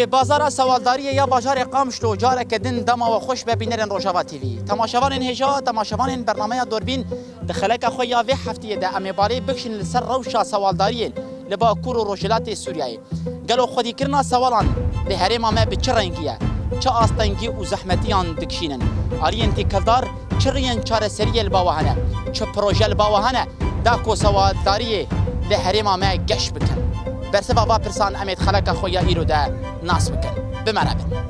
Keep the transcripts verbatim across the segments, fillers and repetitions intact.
Bazara sewaldariyê ya bajarê Qamişlo careke din dema we xweş be bînerên Rojava T V. Temaşevanên hêja, temaşevanên bernameya Dorbîn, di xeleka xwe ya vê heftiyê de em ê balê bikişînin li ser rewşa sewaldariyê li Bakur û Rojhilatê Sûriyeyê. Gelo xwedîkirina sewalan li herêma me bi çi rengî ye? Çi astengî û zehmetiyan dikişînin? Aliyên têkildar çi riyên çareseriyê li ba we hene? Çi proje li ba we hene da ku sewaldariyê li herêma me geş bikin? Bersiva va pirsan em ê di xeleka xwe ya îro de nas bikin. Bi me re bin.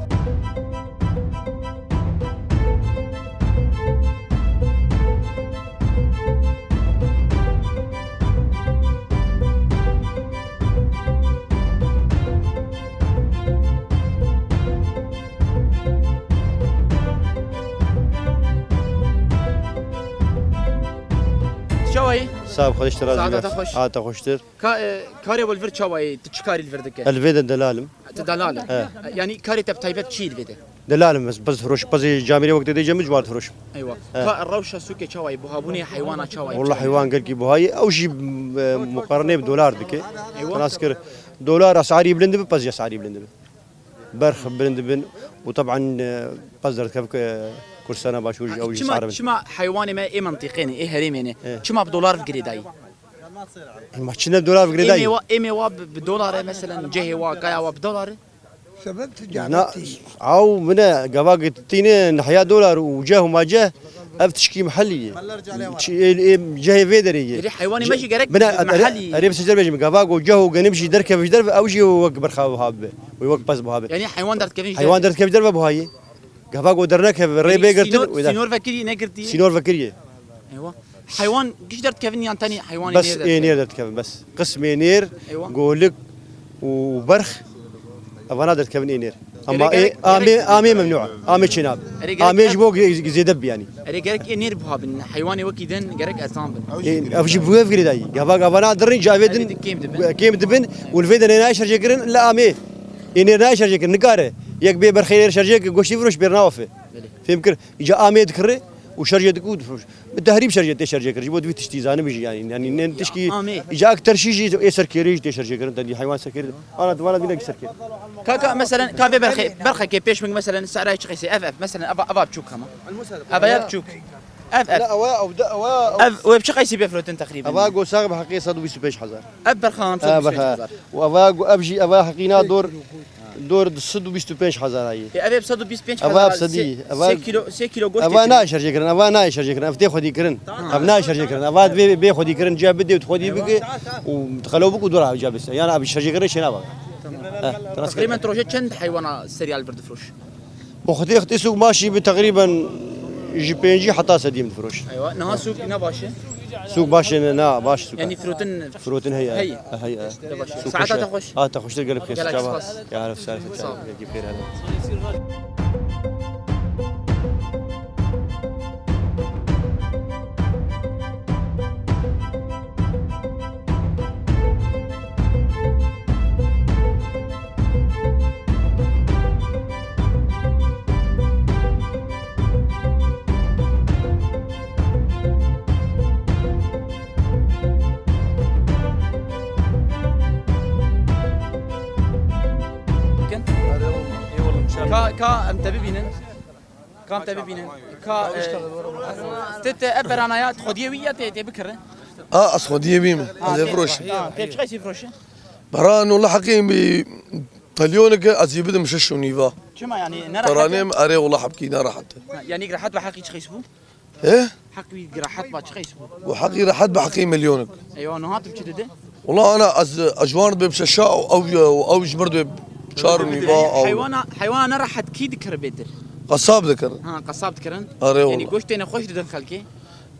Çawayî? Sax ol, Xwedê ji te razî be. Saeta te xweş. A te xweştir. Ka, e, karê we li vir çawa ye? Tu çi karî li vir dike? Ez li vê de delal im. Tu delal e? He. Yanî karê te bi taybet çi ye li vê de? Delal im ez, pez difiroşim. Pezê camêrê wek te dê cem, ji wan difiroşim. Eywa. He. Ka rewşa sûkê çawa ye? Buhabûnê heywana çawa ye? Walla heywan gelkî buha ye. Ew jî, e, muqarenê bi dolar dike. Eywa. Nas kir, dolar esarî bilind dibe, pez jî esarî bilind dibe. Berx bilind dibin û teban, e, pez derdikeve ke Kurdistana Başûr jî ew jî Çima, sar bin. Çima heywanê me ê mintîqê ne, ê herêmê ne? E. Çima bi dolar girêdayî? Ma çi ne bi dolar bi girêdayî? Êmê wa, êmê wa bi, bi dolar e, meselen cihê wa, kaya wa bi dolar e? Sebeb Na, ticaretî. Ew bine gava tîne nihiya dolar û ceh û maceh, ev tişkî mihellî ye. Çi, ê, ê, cehê vê derê ye. Êrê heywanê me jî gerek Bine, mihellî. Erê, erê bi sicer bêjim, gava ku ceh û genim jî derkeve ji derve, ew jî wek berxa buha bibe. Wê wek pez buha be. Yanî heywan derdikevin ji Heywan derve. Derdikeve ji derve buha ye. Gava ku dernekeve, rê Yanî bê girtin, sînor, wê der. Sînor vekirî, negirtî? Sînor vekirî. Eywa. Heywan giş derdikevin yan tenê heywanê Bes nêr ê derdikevin? Nêr derdikevin, bes. Qismê nêr, Eywa. Golik û berx, evana derdikevin ê nêr. Ama Erê ê, gerek, amê, gerek amê memnû e. Amê çênabe. Erê gerek Amê ev ji bo gi-, gi-, zêde bi yanî. Erê gerek ê nêr buha bin. Heywanê wekî din gerek erzan bin. Ê, ev jî bi wê girêdayî. Gava, gavana dirin, cavê Erê din di kêm dibin. Kêm dibin û li vê de nê nayê şerjê kirin, li amê. Ê nêr nayê şerjê kirin, nikare. Yek bê berxê nêr şerjê kir, goştî firoş bêr nawafe. Belê. Fêm kir. Îca amê dikirê û şerjê dikû difiroş. Bi tehrîb şerjê tê şerjê kir. Ji bo divî tiştî zanibî jî yanî. Yanî ne tişkî amê. Îca ak terşî jî ê serkêrî jî tê şerjê kirin. Tedî heywan serkêrî. Ana divana bîne ki serkêrî. Kaka, meselen, ka vê berxê, berxekê pêş min, meselen, serayê çi qeysê? Ev, ev, meselen, eva, eva biçûk hema. Eva ya biçûk. Ev, ev. La, ewa, ew de, ewa, ew Ev, wê bi çi qeysî bê firotin teqrîben? Eva go sax bi heqê sed û bîst û pênc hezar. Ev berxan Ha, sed û bîst û pênc hezar. Berxa. Û eva go, ev jî, eva heqîna dor. Dor di sed û bîst û pênc hezar ye. E, ev ê bi sed û bîst û pênc hezar, Eva bi sedî, sê, eva sê kilo, sê kilo goştê Eva çi? Nayê şerjê kirin, eva nayê şerjê kirin, ev tê xwedî kirin. Tamam. Ev nayê şerjê kirin, eva divê bê xwedî kirin, ciya bidê û xwedî bike û dixelo bik û dora ciya bise. Yana ev şerjê kirin şêna bak. Tamam. He, te rast Teqrîben kir. Rojê çend heywana seriyal bir difiroş? Bo xwedê xwedê sûk maşî bi teqrîben ji pêncî heta sedî min difiroş. Eywa, niha sûk ne baş e? Sûk baş e, ne, na, baş sûk e. Yanî firotin Firotin heye. Heye. Heye. Te baş. Sûk Saeta xweş e. Te xweş. Ha, te xweştir gelip xêr. Gelek çava. Spas. Ya Reb, sağ ol. Sağ ol. Gelip xêr hele. Ka, ka em te bibînin. Ka em te bibînin. Ka, e, te, te ev berana ya, xwediyê wî ya tê, tê bikirin? A, ez xwediyê wî me. Ha, Ez ê tê, firoşim. Ha, tê çi qeysî firoşin? Beran wela heqî bi telyonik ez ê bidim şeş û nîva. Çima yani, ne rahat e? Beranê min erê wela hebkî ne rahat e. Ha, yani rehat be heqî çi qeys bû? He? Heqî rehat be çi qeys bû? Û heqî rehat be heqî milyonik. Eywa, niha tu çi dide? Wela ana ez, ez ji wan dibêm şeşa û ew, û ew ji mir dibê çar û nîva, ew. Heywana, heywana ne rehat kî dikir bêtir? Qesab dikirin. Ha, qesab dikirin. Are Yani wela. Goştê nexweş didin xelkê?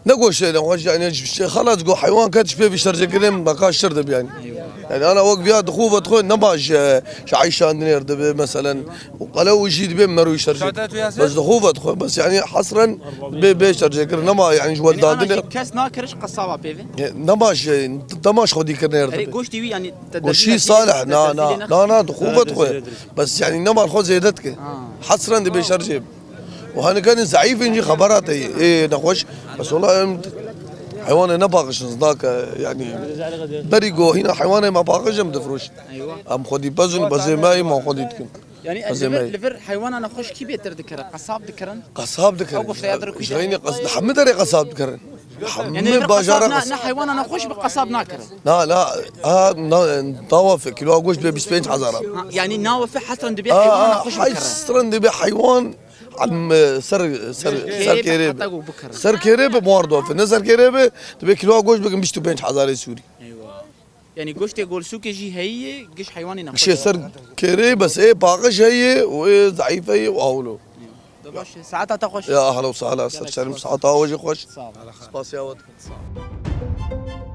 Ne goştê nexweş, yani, ji, xelas, go heywan ket ji pê vî şerjê kirin, beka şir dibe, yani. Eywa. Yani, ana wek viya dixu ve dixu, nema ji, ji eyşan dinêr dibe, meselen. Û qelew jî dibe meroyî şerjê. Bes dixu ve dixu, bes, yani, hesren bê, bê şerjê kirin, nema, yani, ji weldandinê. Kes nakiriş qesaba pê ve? E, nema ji, dema ji xwedî kirinê Erê, dibe. Goştî wî, yani, te Goşî derdî salih, te na, derdî na, lê na, na, dixu ve dixu. Bes, yani, nema xwe zêde dike. Ha. Hesren dibe şerjê. Û hanikanî zeîf in jî xebera te yê. Ê nexweş. Bes wela em Heywanê ne paqij in, znak e, yanî berî ku hîna heywanê me paqij em difroşin. Eywa. Em xwedî bezin, bezê me yî, ma xwedî dikin. Yanî Bezê me li vir, yî. Li vir heywana nexweş kî bêtir dikirin? Qesab dikirin? Qesab dikirin. Ew goştê ya dir kî Ji reynê dikirin? Qes-, li hemî derê qesab dikirin. Yanî li Hemî vir bajara qesab na, qesab. Ne heywana nexweş bi qesab nakirin? Na, la, ha, na, dawa fe, kîloa goşt be bîst pênc hezar a. Ha, yanî nawa fe hesren dibê Ha, heywana ha, nexweş bikirin. Hesren dibê heywan, em, ser, ser, Kêrê ser be kêrê heta be. Ku bikirin. Ser kêrê be, muar dofe. Ne ser kêrê be, dibê kîloa goşt bikin bîst û pênc hezarê Sûrî. Eywa. Yanî goştê gol sûkê jî heyî ye, giş heywanê nexweş Gişê ye. Ser kêrê bes ê paqij heye û ê zeîf heye û awlo. De baş e. Saeta te xweş. Ya, ahla û sahla, Gelek ser şerm, spas. Saeta we jî xweş. Sağ ol. Spasiya we dikim. Sağ ol.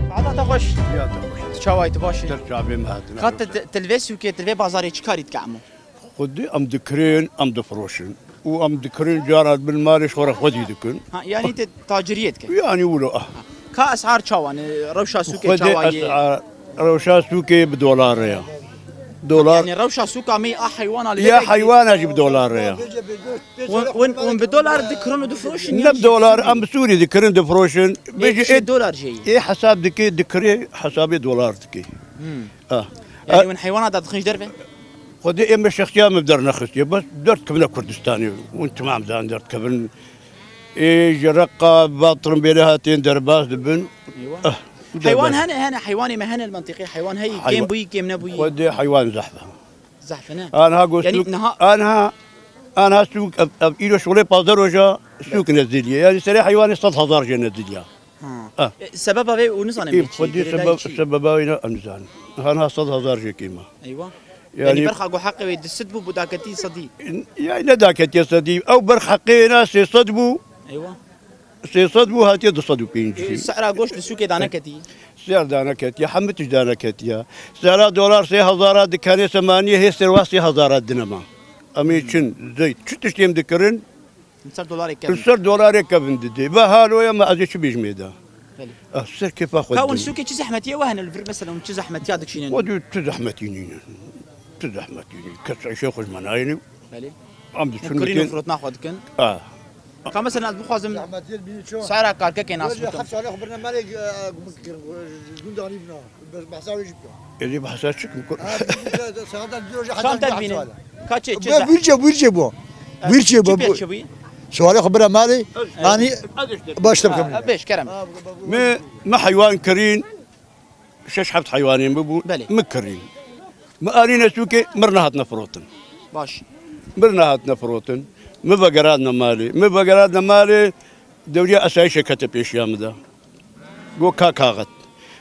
Saeta te xweş. Ya te xweş. Çawa yî, tu baş î? Ter çavê me hatin. Ka te, te, te li vê sûkê, te li vê bazarê çi karî dike emo? Xwedî em dikirin, em difroşin. Û em dikirin, cara dibin malê ji xwe re xwedî dikin. Ha, yanî te taciriyê dike? Yanî wilo, ah. Ka esar çawa ne? Rewşa sûkê Xwedî çawa ye? Esar, rewşa sûkê bi dolar re ya. Dolar. Yanî rewşa sûka me a heywana li Ya vê heywana jî bi dolar re ya. Hûn, hûn, hûn bi dolar dikirin û difroşin Ne yan bi jî dolar, sûkê? Em bi Sûrî dikirin, difroşin. Yê Bêjî kişê ê, dolar jê ye. Ê hesab dike, dikirê hesabê dolar dike. Hmm. Ah. Yanî E- hûn heywana da dixin ji derve? Xwedê ê me şexsiya min dernexistiye, bes derdikevine Kurdistanê. Hûn temam zanin derdikevin. Ê ji reqa va tirimbêlê hatên derbas dibin. Eywa. Ah, Heywan derbas. Hene, hene, heywanê me hene li mentiqê. Heywan heyî, Heywa-, kêm bûyî, kêm nebûyî. Xwedê heywan zehf e. Zehf e ne? Anha got Yanî sûk, niha anha, anha sûk, ev, ev îro şolê pazdeh roja sûk nezilî ye. Yanî serê heywanê sed hezar jê nezilî ye. Ha. Ah. E, sebeba vê û nizanim Ê, bê çi, Xwedê girêdayî sebeb-, çi? Sebeba wî ne em nizanin. Hanha sed hezar jê kêm e. Eywa. Yanî Yanî berxa ku heqê wê di sid bû, bû daketî sedî. Ya ne daketiye sedî. Ew berx heqê ne sê sed bû. Eywa. Sê sed bû, hatiye du sed û pêncî. Sehra goşt li sûkê daneketî. Ser daneketiye, hemî tişt daneketiye. Sehra dolar sê hezara dikenê semaniyê hê serwa sê hezara dinema. Em ê çin, zeyt, çi tiştê em dikirin? Ser dolarê kevin. Ser dolarê kevin didê. Ve halo ye me ez ê çi bêjim ê de? Belê. Ah, ser kêfa xwe Ka hûn didin. Sûkê çi zehmetiye we hene li vir mesela hûn çi zehmetiya dikişînin? Xwe dû tu zehmetî nîne. Tu zehmetî nîne. Kes îşê xwe ji me nayêne. Belê. Em diçin Hûn kirîn û dikin. Firotna xwe dikin. Ah. Ka mesela ez bixwazim Zehmetiyê bînî ço. Sara karkekê nas Wê bikim. Heft salê xwe birine malê, e, gumik kirin, e, ji gund anî bina. Be-, behsa wê jî bikin. Êdî behsa çi kim kur? Ha, saeta bir roja Çand heta bînin? Kaçê, çi Be, zeh- Burçê, Burçê bu. Evet, Burçê çi bu, pêç bu. Çi bî? Sualê xwe bira malê, Evet. Anî Evet, işte. Başla Ha, bikim. Beş kerem. Ha, bu, bu, bu, Me, me heywan kirîn, şeş heft heywanên bibû, Belê. Me kirîn. Me anîne sûkê, mir nehatine firotin. Baş. Mir nehatine firotin. Me vegerandine malê. Me vegerandine malê, dewriya esayîşê kete pêşiya min de. Go ka kaxit.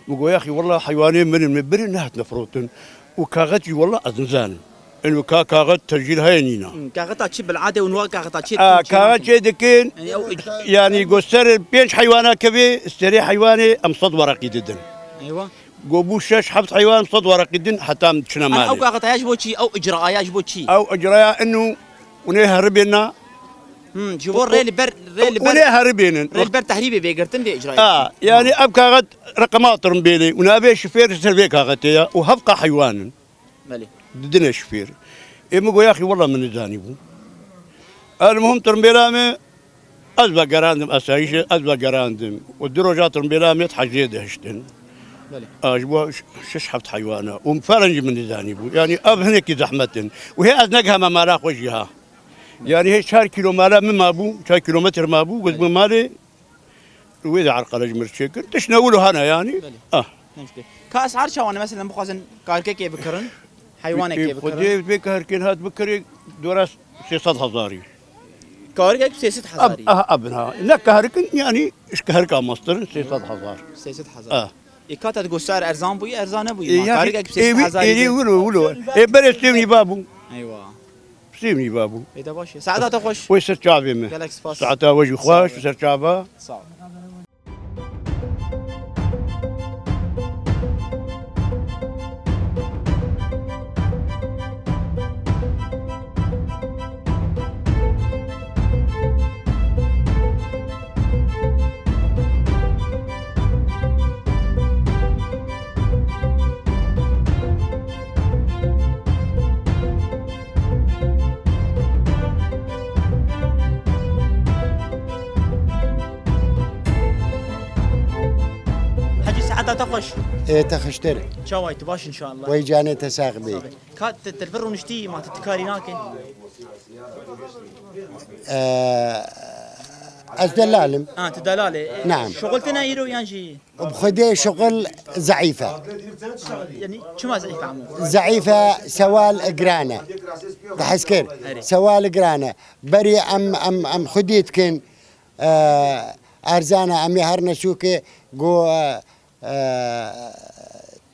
Min go, yaxî, wela heywanê min in, min birî nehatine firotin. Û kaxit jî wela ez nizanim. Ên wê ka kaxit tecîl heye nîna. Hmm, kaxita çi bilade û niha kaxita çi A, tûn çi kaxit nakin? Çê dikin, Yanî ew ic- yanî go ser pênc heywana kevê, serê heywanê em sed wereqî didin. Eywa. Go bû şeş heft heywan em sed wereqî din heta em diçine An ew malê. Kaxita ya ji bo çi? Ew icraya ji bo çi? Ew icraya inu û nê heribê na. Hmm, ji bo rê li ber, rê li ber, Û nê heribênin. Rê li ber tehrîbê vê girtin vê icrayê. A, yanî Ha. Ev kaxit reqema tirimbêlê û navê şifêr ser vê kaxitê ya û hevqa heywan in. Belê. Didine şifêr. Ê min got, yaxî, wela min nizanîbû. El muhim tirimbêla me, ez vegerandim, esayîşê ez vegerandim. Û du roja tirimbêla me hecê dihiştin. Belê. A, ji bo ş-, şeş heft heywana. Û ferenc min nizanîbû. Yanî ev hinekî zehmet in. Û hê ez negiheme mala xwe jî ha. Yanî hê çar kîlo mala min mabû, çar kîlometre mabû, got Belê. Min malê Wê de erqele ji mir çêkir. Tişt ne wilo hene yanî. Belê. Ah. Ka esar çawa ne? Mesela bixwazin karkekê bikirin, heywanekê bikirin. Xwedê vê kahrikên hat bikirê dora sê sed hezarî. Karkek sê sed hezarî. Ab-, aha, abin ha. Ne kahrikin yanî Ji herika mestir sê sed hezar. Sê sed hezar. Ah. Ê, ka te digot ser erzan bûyî, erzan nebûyî. Ê, ma ya, karî ê, sê sed hezar ê, ê, wilo, wilo. Ê, berê sêvnî ba bû. Eywa. Sêvnî ba bû. Ê, de baş e. Saeta te xweş. Wê ser çavê me. Gelek spas. Saeta we jî xweş, ser çava. Sağ ol. Hecî, saeta te xweş. Ê, te xweştir. Çawa yî, tu baş inşallah? Wey canê te sax bî. Sax bî. Ka te, te li vir rûniştî, ma tu, tu karî nakî? Ee, ez delalîm. Ha, tu delalî. Naam. Şuxul tune îro yan jî? Bi xwedê şuxul zeîf e. Yanî çima zeîf e emo? Zeîf e, sewal giran e. Bi hez kir. Erê. Sewal giran e. Berî em, em, em xwedî dikin, e, erzan e, em ê herine sûkê, go, e, e,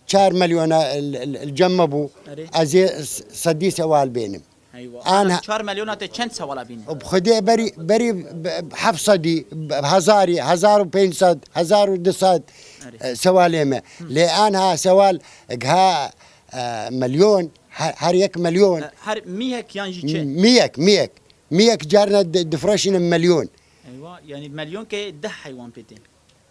çar milyona li, li, li cem me bû. Erê. Ez ê s-, sedî sewal bênim. Eywa. Ana çar milyona te çend sewala bîne? Bi xwedê berî, berî b-, heft sedî, b-, hezarî, hezar û pênc sed, hezar û du sed, Erê. e, sewalê me. Hı. Lê anha sewal giha, e, milyon, her, her yek milyon. E, her mîhek yan jî çi? M-, mîhek, mîhek. Mîhek carna di-, difroşînin milyon. Eywa, yanî milyon ke deh heywan pê tên.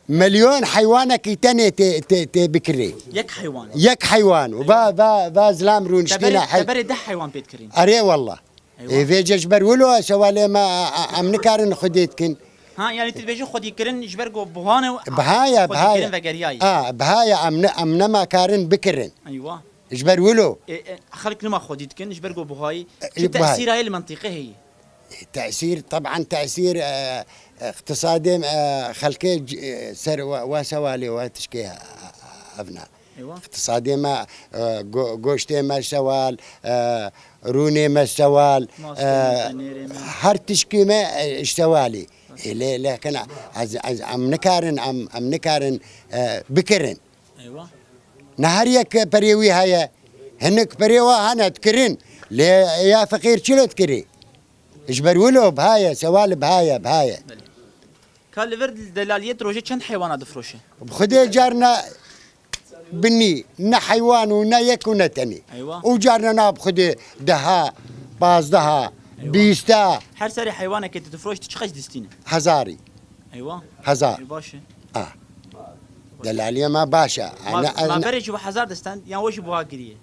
Milyon heywanekî tenê tê, tê, tê bikirî. Yek heywan. Yek heywan. Eywa. Va, va, va zilam rûniştîne. Te berê, hey- te berê deh heywan pê dikirîn. Erê wallah. Eywa. Ê, vêce ji ber wilo sewalê me, a, a, em nikarin xwedî dikin. Ha, yanî tu dibêjî xwedîkirin ji ber ku buhane û Biha ye, xwedîkirin biha ye. Vegeriyaye. A, biha ye, em ne, em nema karin bikirin. Eywa. Ji ber wilo. Ê, ê, xelk nima xwedî dikin ji ber ku buhayî. E, Çi buhayî. Tesîra ye li mentiqê heye? Tesîr, teban tesîr, e, iqtisadê, e, xelkê c-, e, ser we, we sewalê we tişkê, e, evna. Eywa. Iqtisadê me, e, go-, goştê me sewal, e, rûnê me sewal, Mastê me, e, tenêrê me. Her tişkê me, e, ji sewalî. E, lê, lê kena, ez, ez, em nikarin, em, em nikarin, e, bikirin. Eywa. Ne her yek perê wî heye. Hinek perê wa hene dikirin. Lê ya feqîr çilo dikirî? Ji ber wilo biha ye, sewal biha ye, biha ye. Belê. Ka li vir delaliyê di rojê çend heywana difroşe? Bi xwedê carna binî, ne heywan û ne yek û ne tenê. Eywa. Û carna na bi xwedê deha, pazdeha, Eywa. Bîsta. Her serê heywanekê tu difroş, tu çiqas distîne? Hezarî. Eywa. Hezar. Ê, baş e. Ah. Delaliya me baş e. Ma, Ana, ma ana berê ji we hezar distend, yan we jî buha kiriye?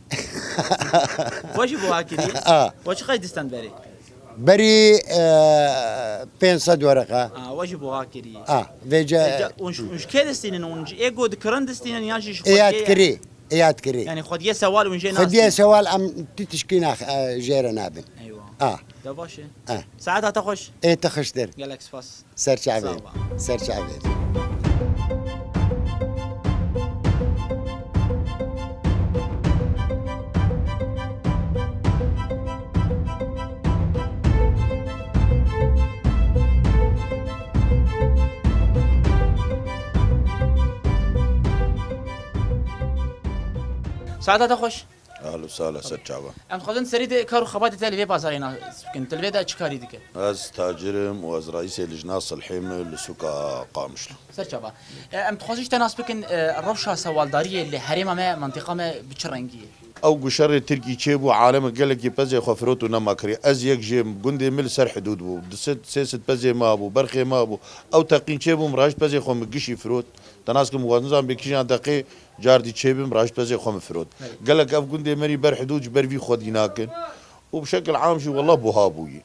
We jî buha kiriye? Ah. We çiqas distend berê? Berî, e, pênc sed wereqa. Ah, we jî buha kiriye. Ah, vêce. Vêce, hûn ji, hûn ji kê distînin? Hûn ji ê go dikirin distînin yan jî ji xwe Êyat kê? Kirî. Êyat kirî. Yanî xwediyê sewal hûn jê Xwediyê nasînin? Sewal em tu tişkî nax, e, jê re nabin. Eywa. Ah. De baş e. Ah. Saeta te xweş. Ê te xweştir. Gelek spas. Ser çavê. Sağ ol. Ser çavê. Saeta te xweş. Ehlo sala ser çava. Em dixwazin serî de kar û xebatê te li vê bazarê nas bikin. Tu li vê de çi karî dike? Ez tacir im û ez reîsê lijna silhê me li sûka Qamişlo. Ser çava. E, em dixwazin ji te nas bikin, e, rewşa sewaldariyê li herêma me, mentiqa me bi çi rengî ye? Ew ku şerê Tirkî çêbû, alem gelekî pezê xwe firot û nema kirî. Ez yek jê im, gundê min li ser hidûd bû. Du sed, sê sed pezê me bû, berxê me bû. Ew teqîn çêbû, min raşt pezê xwe min gişî firot. Te nas kim, wan nizam bê kîjan deqê Cardî çêbim, raşt pezê xwe min firot. Belê. Gelek ev gundê me rî ber hidûd ji ber vî xwedî nakin. Û bi şekil am jî wela buha bûyî.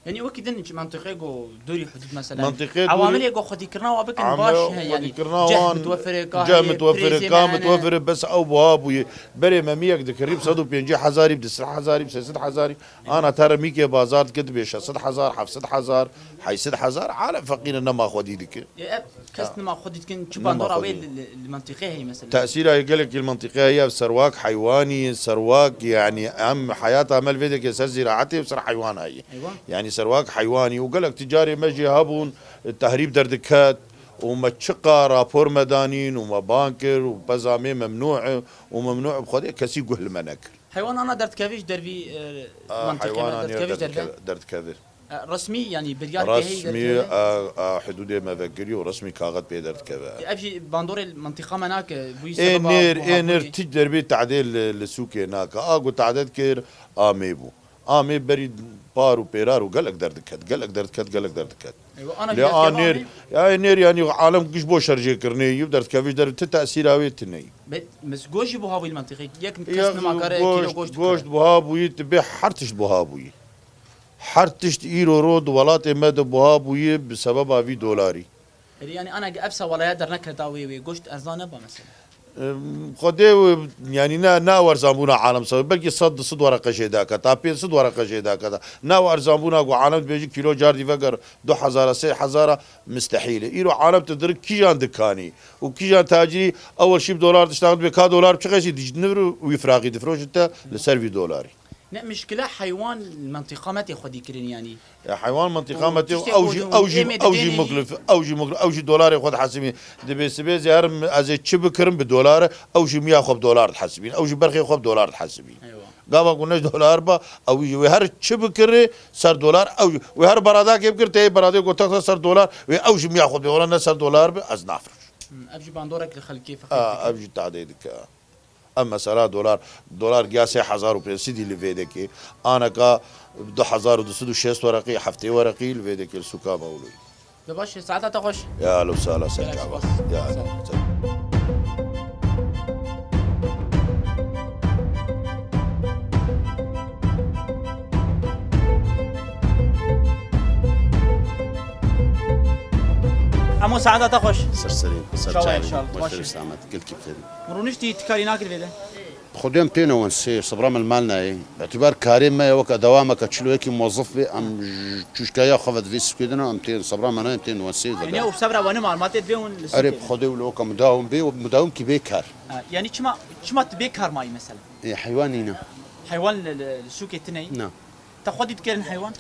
Yanî wekî din ji mentiqê go dorî hidûd mesela. Mentiqê dorî Ewamilê go xwedîkirina wa bikin Ame baş he, yanî xwedîkirina ceh wan, mitwefir e, ceh kahê, mitwefir e, prizê ka me hene. Mitwefir e, bes ew buha bûyî. Berê me miyek dikirî bi sed û pêncî hezarî, bi du sed hezarî, bi sê sed hezarî. Ana te re mîkê bazar dike, dibê şeş sed hezar, heft sed hezar, heşt sed hezar, alem feqîr e, nema xwedî dike. Ê, ev kes nima xwedî dikin, çi bandora wê li, li, li mentiqê heye mesela? Tesîra yê gelekî li mentiqê heye, ev serwak heywanî, serwak, yanî em heyata me li vê deke ser zîraetê û ser heywana ye. Eywa. Yanî serwak heywanî û gelek ticarê me jî hebûn, tehrîb derdiket û me çiqa rapor me danîn û me ban kir û peza me memnû e û memnû e bi Xwedê kesî guh li me nekir. Heywan ana derdikevî ji dervî, e, A, mentiqê me heywana nêr derdikeve derve? Derdikeve, derdikeve. E, resmî, yanî biryar tê heyî Resmî, derdikeve? A, a, hidûdê me vekirî û resmî kaxet pê derdikeve. E, ev jî bandorê mentiqa me nake, bûyî Ê sebeba nêr, ê nêr buhabûnê. Tî derbê tehdê li, li sûkê nake. A ku tehde dikir, a mê bû. Amê berî par û pêrar û gelek derdiket, gelek derdiket, gelek derdiket. Eywa, ana Lê jî a derdikeve nêr, amê? Ya ê nêr yanî alem giş bo şerjêkirinê yî û derdikevî ji derve ti tesîra wê tune yî. Be, mis goşt jî buha bûyî li mentiqê. Yek kes Ya nimakare kîlo goşt, goşt goşt bikire. Buha bûyî, tu bê her tişt buha bûyî. Her tişt îro ro di welatê me de buha bûyî bi sebeba vî dolarî. Erê, yanî ana ge ev sewalaya derneketa wê, wê goşt erzan neba mesela? Em, Xwedê û, yanî ne, ne ew erzanbûna alem sebeb. Belkî sed, du sed wereqe jê daketa, pênc sed wereqe jê daketa. Ne ew erzanbûna ku alem dibêjî kîlo cardî veger du hezara, sê hezara, mistehîl e. Îro alem tu dirik kîjan dikanî û kîjan tacirî ewel şî bi dolar diştaxin dibê ka dolar çi qesî dij nivir û wî firaqî difroşin te li ser vî dolarî. Ne mişkile heywan li mentiqa me tê xwedî kirin yanî. Ya heywan mentiqa Û me tê, tiştê ew jî, xwe ew jî, êmê ew jî didênê. Muklif, ew jî muklif, ew jî dolarê xwe dihesibîn. Dibê sibê zî her m-, ez ê çi bikirim bi dolar, ew jî miya xwe bi dolar dihesibîn, ew jî berxê xwe bi dolar dihesibîn. Eywa. Gava ku ne ji dolar ba, ew jî wê her çi bikirê ser dolar, ew jî, wê her beradakê bikir, tê beradê ku texta ser dolar, wê ew jî miya xwe bê, wela ne ser dolar bi, ez nafirojim. Hmm, ev jî bandorek li xelkê feqîr A, dike. Ev jî tadê dike. Ev mesela dolar, dolar giya sê hezar û pênc sedî li vê dekê. Aneka du hezar û du sed û şêst wereqî, heftê wereqî li vê dekê li sûka Mewlûyî. Be baş, saeta te xweş. Ya lo sala ser Gelek çava. Spas. Ya Sağ ol. Emo saeta te xweş. Ser serê, ser Çawa çavê. Înşallah, Baş baş. Ser selamet. Gelkî bixêr. Rûniştî tu karî nakir vê de? Xwedê em têne wen sê, sebra me li mal nayê. Îtibar karê me ye weke dewameke çilo yekî muwezif bê, em ji çûşkaya xwe ve divê sukê dina, em tên sebra me nayê, em tên wen sê Yanî veda. Ew sebra we nima, ma tê divê hûn li Erê sukê bi bin. Xwedê wilo weke mudawim bê û mudawim kî bê kar. Ha, yanî çima, çima tu bê kar mayî mesela? Ê, heywan nîne. Heywan li, li, li sûkê tune yî? Na. Te xwedî dikirin heywan?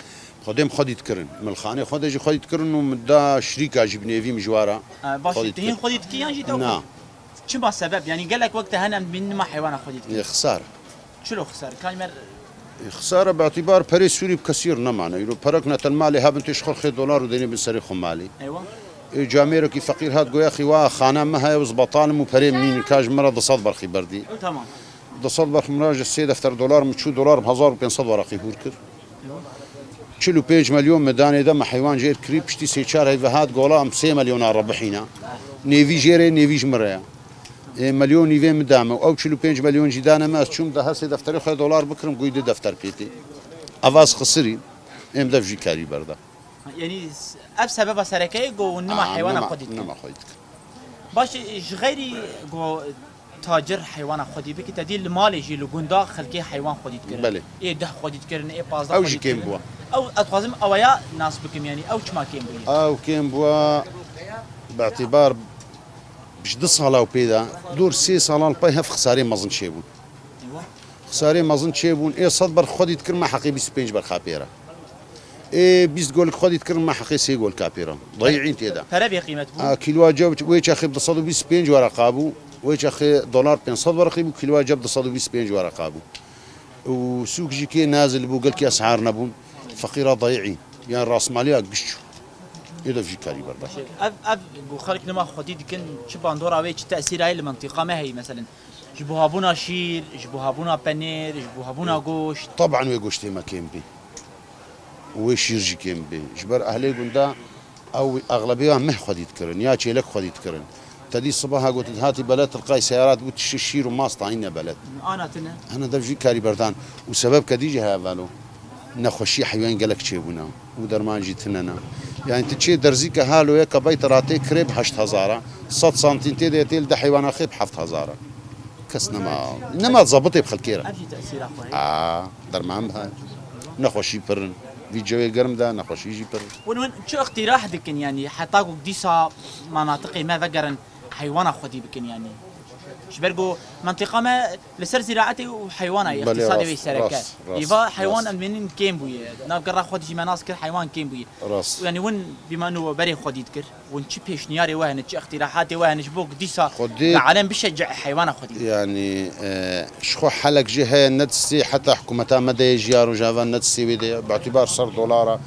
Xwedê em xwedî dikirin. Milxanê xwedê jî xwedî dikirin û min da şirîka jî bi nêvî min ji wara. Ha, baş, Xwedî tu hîn dikirin. Xwedî dikî yan jî te Na. Xwedî? Çima sebeb? Yanî gelek wek te hene min nima heywana xwedî dikirin. Ê, xisar. Çilo xisar? Kalmer Ê, xisar e, bi îtibar perê Sûrî bi kesî nemane. Îro perek ne ten malê hebin tê ji xwe xê dolar û dênê bin serê xwe malê. Eywa. Ê, camêrekî feqîr hat goya xî wa xana me heye û zbetal im û perê min nînin ka ji min re du sed berxî berdî. Tamam. Du sed berxî min re ji sê defter dolar min çû, dolar hezar û pênc sed wereqî hûr kir. Çil û pênc milyon me danê de me heywan jêr kirî, piştî sê çar heyve hat gola em sê milyona re bihîna. Nêvî jê re, nêvî ji min re ye. Ê, milyon nîvê min da me. Ew çil û pênc milyon jî dane me, ez çûm daha sê defterê xwe dolar bikirim, goyî du defter pê tê. Ev ez xisirî, êm dev jî karî berda. Yanî s-, ev sebeba sereke ye ku nima Aa, heywana nima, xwedî dikin. Nima xwedî dikin. Baş e, ji xeyrî ku tacir heywana xwedî bike, te dî li malê jî li gunda xelkê heywan xwedî dikirin. Belê. Ê deh xwedî dikirin, ê pazdeh Ew jî xwedî kêm dikirin. Bû. Ew ez dixwazim ewaya nas bikim, yanî ew çima kêm bûye? Ew kêm bû, bi îtibar ji du sala û pê de, dor sê salan li pey hev xisarê mezin çêbûn. Eywa. Xisarê mezin çêbûn, ê sed berx xwedî dikir me heqê bîst û pênc berxa pê re. Ê bîst golik xwedî dikir me heqê sê golka pê re. Dayî'în tê de. Pere bê qîmet bû. A, kîloa cew wê çaxê bi du sed û bîst û pênc wereqa bû, wê çaxê dolar pênc sed wereqî bû, kîloa cew bi du sed û bîst û pênc wereqa bû. Û sûk jî kê nazil bû, gelkî esar nebûn. Feqîra dayî'în. Yan rasmaliya giş çû. Ê de jî karî berda. Ev, ev ku xelk nima xwedî dikin, çi bandora wê, çi tesîra wê li mentiqa me heyî, meselen? Ji bo hebûna şîr, ji bo hebûna penêr, ji bo hebûna goşt. Teban wê goştê me kêm bî. Û wê şîr jî kêm bî. Ji ber ehlê gunda ew exlebê ya meh xwedî dikirin, ya çêlek xwedî dikirin. Te dî sibaha got, hatî beled tilqay seyarat bû, tiştê şîr û mas tayîne beled. Ana tine. Hene dev jî karî berdan. Û sebeb kedî jî heye valo. Nexweşî heywan gelek çêbûne. Û derman jî tine ne. Yani tu çê derzîke halo ye ke beyte ratê kirê bi heşt hezara. Sed santîn tê de tê li de heywana xê bi heft hezara. Kes nema, nema zabitê bi xelkê re. Ev jî tesîra xwe ye. A, derman bi heye. Nexweşî pir in. Vî cewê germ de nexweşî jî pir in. Hûn, hûn çi îqtîrah dikin, yanî heta ku dîsa manatiqê me vegerin heywana xwedî bikin, yanî? Ji ber ku mentiqa me li ser zîraetê û heywana ye, Belê, îqtîsadê rast, wê sereke. Rast, rast, Îva heywan rast. Em dibînin kêm bûye. Nav gera xwe jî me nas kir heywan kêm bûye. Rast. Yani win bîman û berê xwedî dikir. Win çi pêşniyarê we hene, çi îqtîrahatê we hene ji bo ku dîsa Xwedî li alem bişece heywana xwedî? Yani, e, ji xwe helek jî heye, ne distî heta hikûmeta me de ye, jî ya Rojava ne distî wê de ye. Bi îtîbar ser dolara,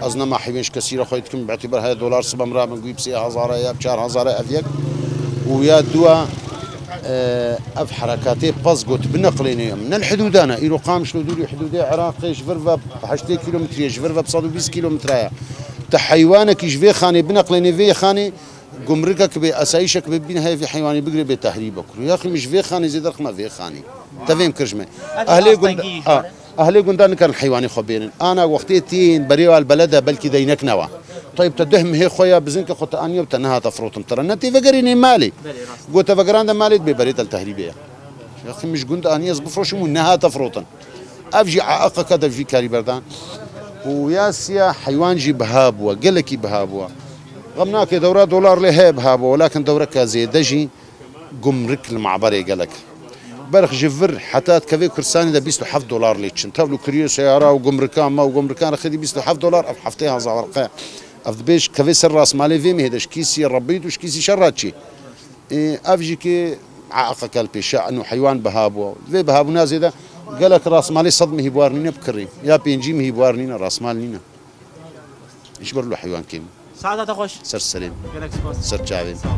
ez nema heywan ji kesî re xwedî dikim, bi îtîbar heye dolar sibe min rabin, guî bi sê hezar e ya bi çar hezar e ev yek. Û ya dua, e, ev herekatê pez got bineqlêne em. Ne li hidûdan e, îro Qamişlo dûrî hidûdê Iraqê ji vir ve heştê kîlometreyê, ji vir ve bi sed û bîst kîlometre ye. Te heywanekî ji vê xanê bineqlêne vê xanê, gumrikek bê, esayîşek bê, bîn heye vê heywanî bigire bê tehrîb bikir. Yaxî min ji vê xanê zêde rixime vê xanê. Tevêm kir ji me. Ev Ehlê astengî gund-, jî a, were. Ehlê gundan nikarin heywanê xwe bênin. Ana wextê tîn berê wal belede belkî deynek newa. Tayb te deh mihê xwe ya bizin ke xwe te aniye te nehate firotin tira. Ne tê vegerînê malê. Belê, rast. Go te vegerande malê dibê berê te li tehrîbê ye. Yaxî min ji gund aniye ez bifroşim û nehate firotin. Ev jî aeqeke de vî karî berdan. Û ya siya heywan jî biha bûwe, gelekî biha bûwe. Xem nake dewra dolar lê heye biha bûwe, welakin dewreke zêde jî gumrik li maberê gelek. Berx ji vir heta dikevê Kurdistanê de bîst û heft dolar lê çin. Tevlû kiriye seyara û gumrikan me û gumrikan rexê dî bîst û heft dolar, ev heftê hezar werqe. Ev dibêj kevê ser rasmalê vê mehê de ji kîsî rebît û ji kîsî şer re çî. Ê, ev jî ki aeqeke li pêşe eno heywan biha bû. Vê bihabûna zêde gelek rasmalê sed mihî buhar nîne bi kirî. Ya pêncî mihî buhar nîne, rasmal nîne. Ji ber lo heywan kêm. Saeta te xweş. Ser serê. Gelek spas. Ser çavê. Sağ ol.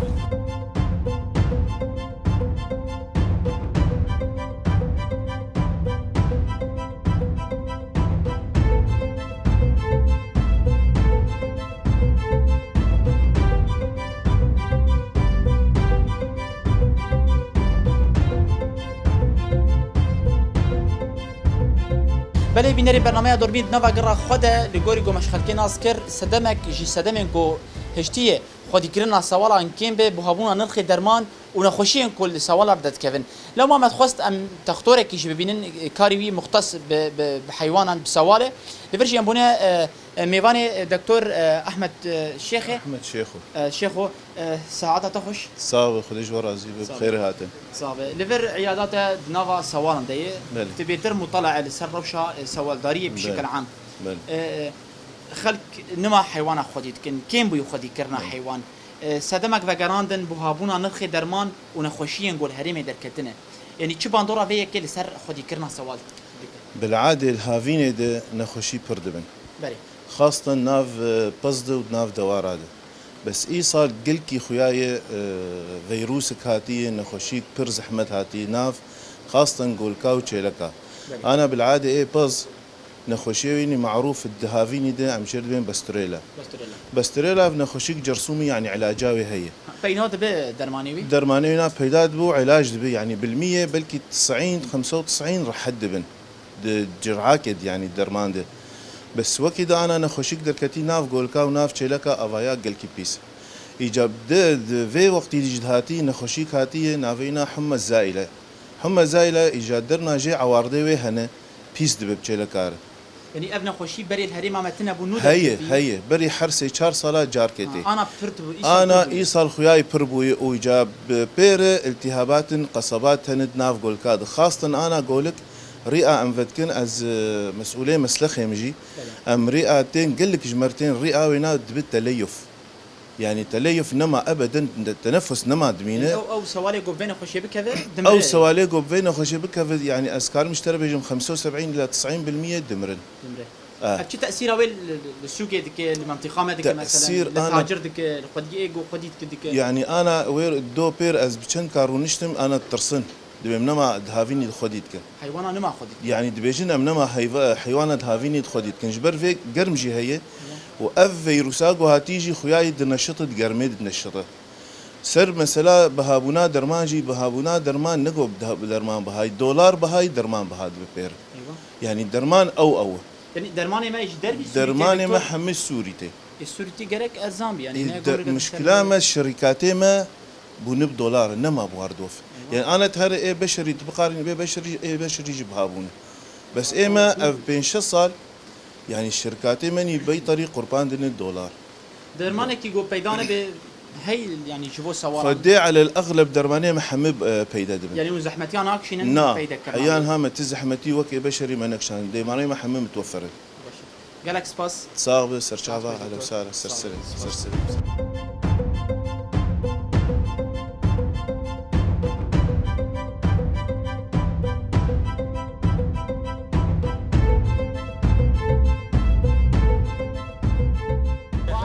Belê bînerê bernameya Durbîn di nava gera xwe de li gorî ku me ji xelkê nas kir, sedemek ji sedemên ku hiştiyê xwedîkirina sewalan kêm be, buhabûna nirxê derman û nexweşiyên ku li sewalan derdikevin. Lewma me dixwest em textorekî jî bibînin, karî wî muxtes bi, bi, bi heywanan, bi sewal e. Li vir jî em bûne, e, e, mêvanê, e, Doktor, e, Ahmet, e, Şêxê. Ahmet Şêxo. E, Şêxo, e, saeta te xweş. Sağ ol, Xwedê ji we razî be, Sağ ol. Bi xêrê hatin. Sağ be. Li vir îyada te di nava sewalan de ye. Belê. Tu bêtir mutala e li ser rewşa, e, sewaldariyê bi Belê. Şekil am. Belê. E, e, xelk nima heywana xwedî dikin, kêm bûyî xwedîkirina Belê. Heywan. E, sedemek vegerandin buhabûna nirxê derman û nexweşiyên ku li herêmê derketine. Yanî çi bandora vê yekê li ser xwedîkirina sewal dike? Bil'adê li havînê de nexweşî pir dibin. Belê. Xastan nav, e, pez de û nav dewara de. Bes îsal gilkî xuya ye, e, veyrûsek hatiye, nexweşîk pir zehmet hatiye nav, xastan golka û çêleka. Belê. Ana bil'adê ê pez, nexweşiyê wî nî marûf di havînî de em jê dibên besturêla. Besturêla. Besturêla ev nexweşîk cersûmî, yanî îlaca wê heye. Ha, peyda dibe dermanê wî? Dermanê wî na peyda dibe û îlac dibe, yanî bilmî ye, belkî tisîn, xemse û tisîn rehet dibin. Di cir'akê de, yanî derman de. Bes wekî de ana nexweşîk derketî nav golka û nav çêleka, avaya gelkî pîs. Îca de, di vê wextî de jî dihatî nexweşîk hatiye, navê na humme zaîle. Humme zaîle îca derna jê ewardê wê hene, pîs dibe bi çêleka re. Yanî ev nexweşî berê li herêma me tine bû, nû Heye, derketî? Heye. Berî her sê çar sala carkê tê. Ha, ana pir bû, îsal Ana pir bû. Îsal xuyayî pir bûye û îca bi pêre iltîhabatin qesebat hene di nav golka de. Xastin ana golik rîa em vedikin, ez, e, mesûlê meslexê min jî. Belê. Em rîa tên, gelek ji me re tên rîa wêna dibe teleyuf. Yanî teleyuf nema ebeden, tenefus nema dimîne. Yanî ew, ew sewalê ku vê nexweşê bikeve, dimre. Ew sewalê ku vê nexweşê bikeve, yanî ez karim ji te re bêjim xemse û sebîn ila tisîn bil mîye dimirin. Dimre. Eh. Ev çi tesîra wê li, li, li sûkê dike, li mentiqa me dike, meselen, Tesîr li ana tacir dike, li xwediyê ku xwedî dike, dike? Yanî ana wê do pêr ez bi çend kar rûniştim, ana tirsin. Dibêm nema di havînî de xwedî dikin. Heywana nema xwedî dikin. Yanî dibêjin em nema heyva-, heywana di havînî de xwedî dikin. Ji ber vê germ jî heye û ev veyrûsa ku hatî jî xuyayî dineşite, di germê dineşite. Ser mesela bihabûna derman jî, bihabûna derman ne ku bi derman bihayî, dolar bihayî derman biha dibe pêr. Eywa. Yanî derman ew ew e. Yanî dermanê me ji dervî Sûrî tê, Dermanê me doktor? Hemî Sûrî tê. Ê, Sûrî tê gerek erzan bî, yanî Ê, ne de, gorî de muşkila me, şirîkatê me bûne bi dolar, nema bi war dof. Eywa. Yanî ana te here ê beşerî tu biqarînî, bê beşerî, ê beşerî jî biha bûne. Bes ê me ev pênc şeş sal, yanî şirkatê me nî beytarî qurban dine dolar. Dermanekî ku peyda nebe, Hey, yani ji bo sewaran. Xwedê elel exleb dermanê me hemî, e, peyde dibin. Yani hûn zehmetiya nakişînin, na, peyde kirina. Heyan ha me ti zehmetî wekê beşerî me nekişand. Dermanê me hemî mitwefer in. Baş e. Gelek spas. Sax be, serçava, ehlen we sehlen, ser serê, ser serê.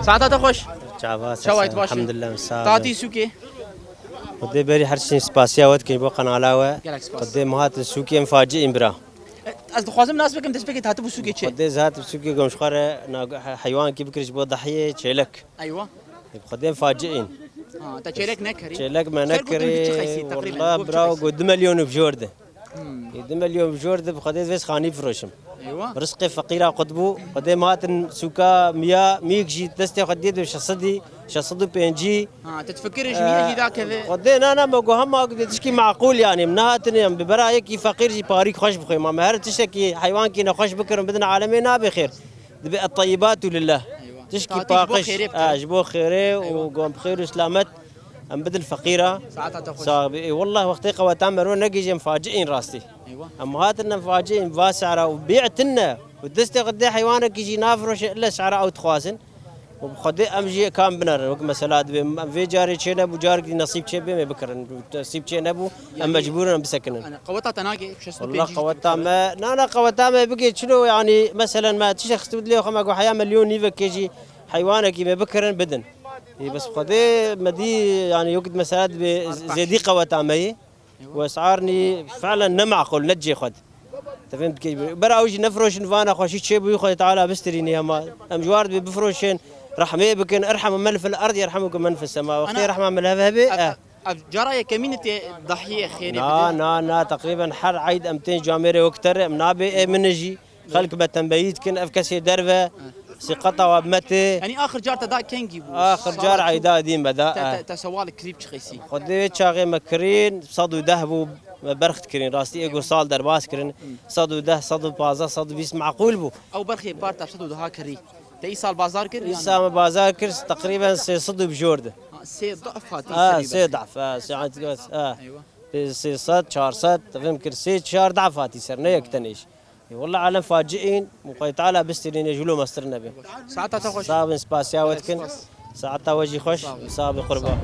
Saeta te xweş. Çava, çawa yî, tu baş î? Elhamdulillah, sax be. Tatî sûkê. Xwedê berî her tiştî spasiya we dikin bo qenala we. Gelek spas. Xwedê me hatin sûkê em faciîn bira. E, ez dixwazim nas bikim, destpêkê hatibû sûkê çi? Xwedê ez hatim sûkê gom ji xwe re na-, he-, heywankî bikir ji bo dahiyê çêlek. Eywa. Xwedê em faciîn. Ha, te çêlek nekerî? Çêlek me nekerî. Wela bira, got du milyon û bijor de. Hmm. Ê du milyon bijor de bi Xwedê vêz xanî firoşim. Eywa. Rizqê feqîra qut bû. Xwedê me hatin sûka miya, mîk jî destê xwe diyê de şeş sedî, şeş sed û pêncî. Ha, te difikirî ji miya jî dakeve? Xwedê na, na, me got hema tişkî meqûl, yani, em nehatine em bi bera yekî feqîr jî parîk xweş bixwê. Ma me her tiştekî heywankî nexweş bikirin bidin alemê nabe xêr. Dibe et-teyyibatu lillah. Eywa. Tişkî paqij. Tatî ji bo xêrê bike. Ha, ji bo xêrê û gom bi xêr û selamet. Em bidin feqîra. Saeta te xweş. Sax bî. Ê, wallah wextê qeweta me ro negihîjê em faciîn rastî. Eywa. Em hatin em faciîn va sehra û bî'tin ne. Û destê xwe dê heywanekî jî nafiroşe ille sehra ew dixwazin. Û bi Xwedê em jî kam binerin. Wek mesela dibê em vê carê çê nebû, carekî nesîb çê bê me bikirin. Nesîb çê nebû, em mecbûr in em bisekinin. Yani qeweta te nagê şeş sed û pêncî. Wallah qeweta me, na, na, qeweta me bigê çilo, yani meselen me tiştek xistibû dilê xwe me got heya milyon nîvekê jî heywanekî me bikirin bidin. Ê, bes Xwedê me dî, yani, yok mesela dibê zêdî qeweta me yê. Eywa. Û esar nî felen ne meqûl, ne cê xwe di. Te fêm dikey bî. Bera ew jî nefiroşin vana xweşî çê bûyî Xwedê Teala bistirînî hema. Em ji war dibê bifiroşin, rehmê bikin, irhemu men fil erd yerhemukum men fis sema. Wextê rehma min hev hebe, eh. Ev cara yekemîn e tê dahiyê xêrê bidê? Na, na, na, teqrîben her eyd em tên camêrê wek te re, em nabê ê min e jî. Xelk me tembeyî dikin, ev kesê derve, sîqeta wa bi me tê. Yanî axir car te da kengî bû? Axir car eyda dî me da, te, eh. Te, te sewal kirî bi çi qeysî? Xwedê wê çaxê me kirîn, sed û deh bû, me berx dikirîn, rastî ê got sal derbas kirin, sed û deh, sed û pazdeh, sed û bîst meqûl bû. Ew berxê par te sed û deh kirî. Te îsal bazar kir? Îsal me bazar kir, teqrîben sê sed û bijor de. Ha, sê daf hatî serî berxê. Ha, sê daf, ha, sê daf, ha. Eywa. Sê sed, çar sed, te fêm kir, sê çar daf hatî ser, ne yek tenê jî. Ê, wela alem faciîn, Xwedê Teala bistirîne, ji wilo mestir nebe. Saeta te xweş. Sax bin, spasiya we dikin. Saeta we jî xweş. Sax bin, qurban.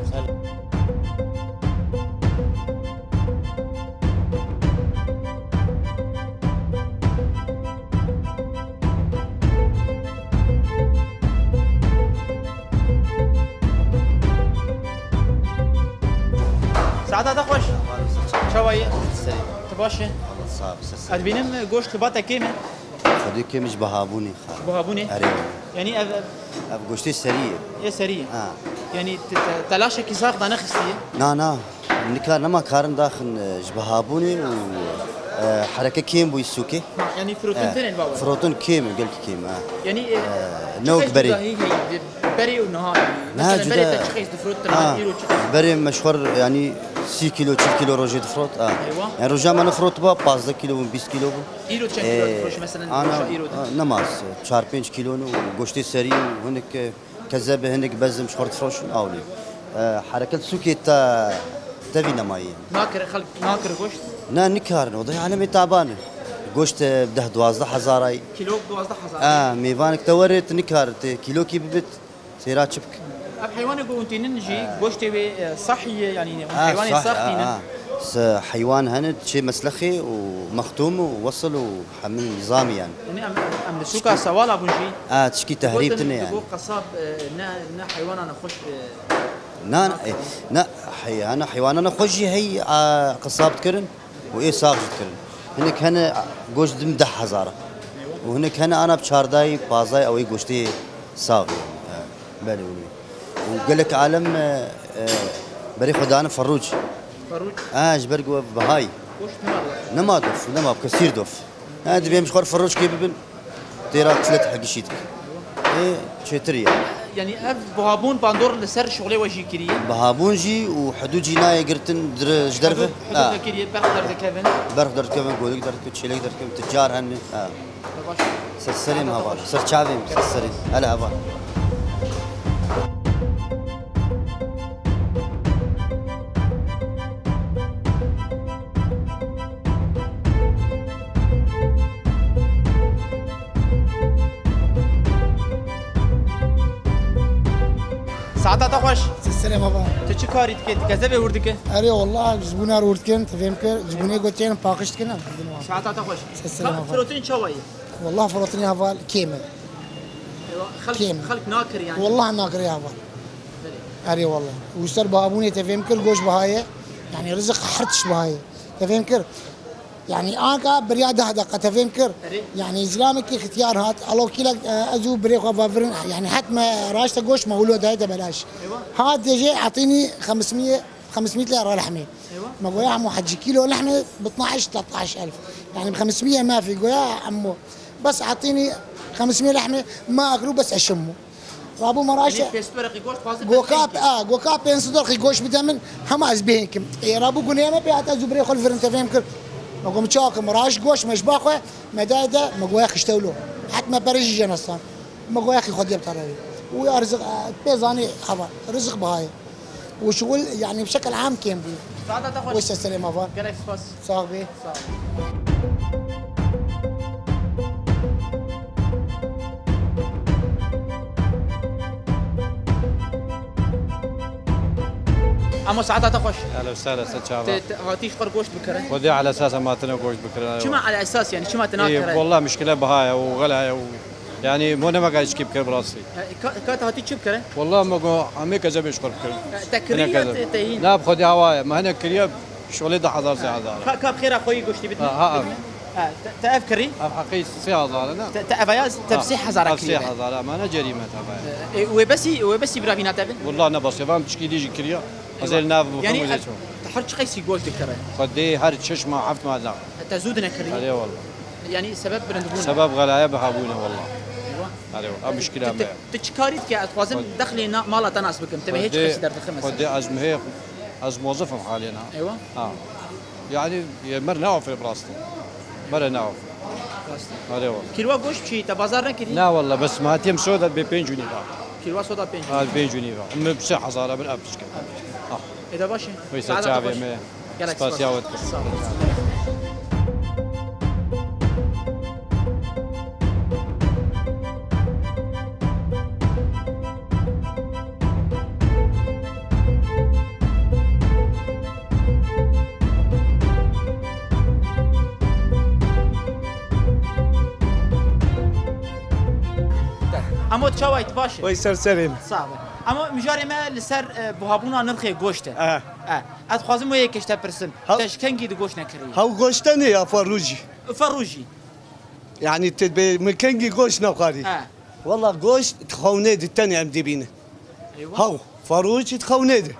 Saeta te xweş. Çawa yî? Serî. Tu baş î? Sağ ol, ser serî. Ez dibînim goşt li ba te kêm e. Xwedê kêm ji bihabûnê xwe. Ji bihabûnê? Erê. Yanî ev, ev... Ev goştê serî ye. Ê serî ye. Ha. Yanî te, te, telaşekî zax dane xistiye? Na, na. Nika nema karin daxin, e, ji bihabûnê û, e, hereke kêm bûyî sûkê. Ha, yanî firotin têne li ba we? Firotin kêm e, gelkî kêm e, ha. Yanî, e, e, çi ne wek berê. Dahî heye, berê û niha yanî? Na, mesela berê te çi qeys difirot, ha, îro çi qeys? Berê me ji xwe re, yanî, sî kîlo, çil kîlo rojê difirot, ha. Eywa. Yanî roja me nefirot ba, pazdeh kîlo bû, bîst kîlo bû. Îro çend kîlo difroşî, mesela, ana, roja îro de? Ha, nema, çar pênc kîlo ne û goştê serî û hinek, e, kezebe, hinek bezim ji xwe re difroşin, awlê. E, hereket sûkê te, tevî nemayî. Nakir, xelk nakir goşt? Ne, nikarin, o da alemê taban e. Goşt, e, deh duwazdeh hezar ay. Kîlo duwazdeh hezar? Ha, mêvanek te were, tu nikare, tu kîlokî bibit. Sêra çi bike? Ev heywanê ku hûn tînin jî, goştê wê, e, sahî ye, yanî hûn heywanê sah tînin? Ha, sah, ha. Heywan hene, çê meslexê û mextûm û wesil û hemî nîzamî yani. Yanî em, em li sûka sewala bûn jî. Ha, tişkî tehrîb tine yani. Digot qesab, e, ne, ne heywana nexweş, e, na, e, ne, hey, hene heywana nexweş jî hey, a, qesab dikirin. Û ê sax jî dikirin. Hinek hene goşt dim deh hezar e. Û hinek hene ana bi çardayî, pazdayî ew ê goştê sax e. E, belê wilo. Û gelek alem, e, e, berê xwe dane ferrûc. Ferrûc? E, ji ber ku ev bihayî. Goşt nema dof. Nema dof, nema kesîr dof. E, dibêm ji xwe re ferrûçkê bibin. Têra çilet hegişî dike. Ê çêtir ye. Yanî ev bihabûn bandor li ser şixulê we jî kiriye? Bihabûn jî û hidûd jî nayê girtin dir-, ji derve. Hidûd, hidûd ha. Nekiriye, berx derdikevin. Berx derdikevin, golik derdikevin, çêlek derdikevin, ticar hene. Ha. Baş. Ser serê me heval, ser çavê me, ser serê. Hele heval. Tata xweş. Seselê me va. Tu çi karî dikî? Tu kezebê hûr dikî? Erê, wallah, ji bûna hûr dikin, tu fêm kir, ji bûnê gotiyên paqij dikin, em didin wan. Saeta te xweş. Seselê me va. Firotin çawa yî? Wallah, firotinê heval kêm e. Eywa, xelk, Kêm. Xelk nakir yani. Wallah, nakir heval. Belê. Erê, wallah. Û ser bihabûnê te fêm kir, goş biha ye. Yani, rizik her tişt biha ye. Te fêm kir. Yani anka beriya deh deqa te fêm kir. Erê. Yani zilamekî xitiyar hat. Alo kîlek, e, ez û birê xwe vavirin. Yani het me raşte goş me wilo daye te belaş. Eywa. Hat dêjê etînî xemsmiye, xemsmiye lira lehmê. Eywa. Me goya hemû hecî kîlo lehmê bi itnaş, teltaş elf. Yani bi xemsmiye mafî goya hemû. Bes etînî xemsmiye lehmê ma aklu bes eşimû. Rabû me raşte. Yanî pênc sed werqî goşt xwazin. Goka, a, goka pênc sed werqî goşt bide min, hema ez bihêkim. Ê, rabû gunê me pê hate ez û birê xwe li vir in te fêm kir. Me got, min çawa kim, raş goşt me ji ba xwe, me daye de, me goya xişte wilo. Het me pere jî jenestan. Me goya xî xwe diye bi tarevî. Û ya rizik, e, pê zanî hava. Rizik biha ye. Û şixul, yanî bi şekil am kêm bû. Saeta te xweş. Wê seselê me va. Gelek spas. Sax bê. Sağ ol. Emo saeta te xweş. Ehlen we sehlen, ser çava. Te, te hatî ji xwe goşt bikire? Xwedê ala esas em hatine goşt bikire. Çima ala esas yani? Çima te nakire? Ê, wallah mişkile biha ye û xela ye û yani mo nema ka çi bikire bi rastî. E, ka, ka te hatî çi bikire? Wallah me got, em ê kezebê ji xwe bikirin. E, te kiriye ya te, te hîn? Na, bi xwedê hewa ye. Me hinek kiriye. Şolê du hezar, sê hezar. Ka, ka bi xêra xwe yî goştî bidin? Ha, ha, ha. Bidin? Ha, te, te ev kirî? Ev heqî sê hezar e, ne? Te, te ev ya, te bi sê hezar kirî. Ha, ev sê hezar e, me ne cerîme tabi. E, e, wê besî, wê besî bira vîna te bin? Wallah ne besî, van piçkî dî jî kiriya. Eywa. Ez ê li nav bixwim. Yani, wê ez, te her çi qeysî goş dikire? Xwedê her çeşma heft mada. Te zû dinekirî? Erê wallah. Yani, sebeb bilind bûn. Sebeb xelaye biha bûne wallah. Eywa. Erê wallah. Ev muşkila me. Tu, tu, tu çi karî dike? Ez dixwazim dexlê na, mala te nas bikim. Te me hê çi qeysî derdixin mesela? Xwedê ez mihê Ez mozifim halêna. Eywa. Ha. Yani, e, me re neafê bi rastî. Me re neafê. Rast. Erê wa. Kîlwa goşt çi? Te bazar nekirî? Na wallah, bes me hatiyem soda bê pênc û nîva. Kîlwa soda pênc û nîva. Ha, pênc û nîva. Min bi sê hezara bin ev tişke. Ha. Êde baş e. Weyse çavê me. Gelek spas. Spasiya we dikim. Sağ ol. Emo çawa yî, tu baş î? Wey ser serê min. Sağ be. Emo mijarê me li ser, e, buhabûna nirxê goşt e. E. E. Ez dixwazim wê yekê ji te pirsim. Ha. Te ji kengî di goşt nekirî? Hew goşt tenê ya ferû jî. Ferû jî. Yani tu dibê min kengî goşt nexwarî. He. Wela goşt di xewnê de tenê em dibînin. Eywa. Hew, ferû jî di xewnê de.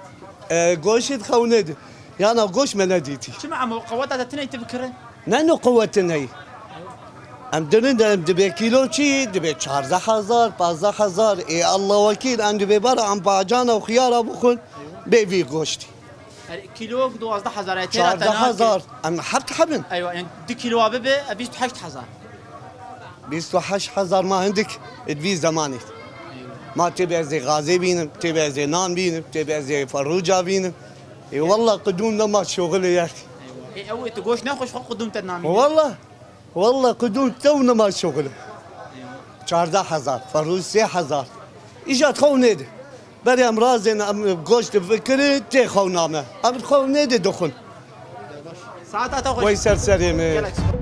E, goşt di xewnê de. Yana goşt me nedîtî. Çima emo qeweta te tune yî tu bikire? Ne no qewet tune yî. Em dinin de em dibê kîlo çi? Dibê çardeh hezar, pazdeh hezar. Ê Allah wekîl, em dibê bara em bacana û xiyara bixwin. Eywa. Bê vî goştî. Her kîlok duwazdeh hezar e, têra te nake. Çardeh hezar. Em heft hebin. Eywa, yani du kîloa bibe, e, bîst û heşt hezar. Bîst û heşt hezar ma hindik, e, di vî zemanê. Eywa. Ma tê bê ez ê gazê bînim, tê bê ez ê nan bînim, tê bê ez ê ferûca bînim. E, wallah qidûm nema şoxilê yek. Eywa. E, ew ê tu goşt nexweş xwe qidûm te namîne. Wallah. Wallah qidûm tew nema şoxilê. Çardeh hezar, ferû sê hezar. Îja di xewnê de. Berê em razên em goşt bikirin, tê xewna me. Em di xewnê de dixwin. Saeta te xweş. Wey ser serê me. Gelek spas.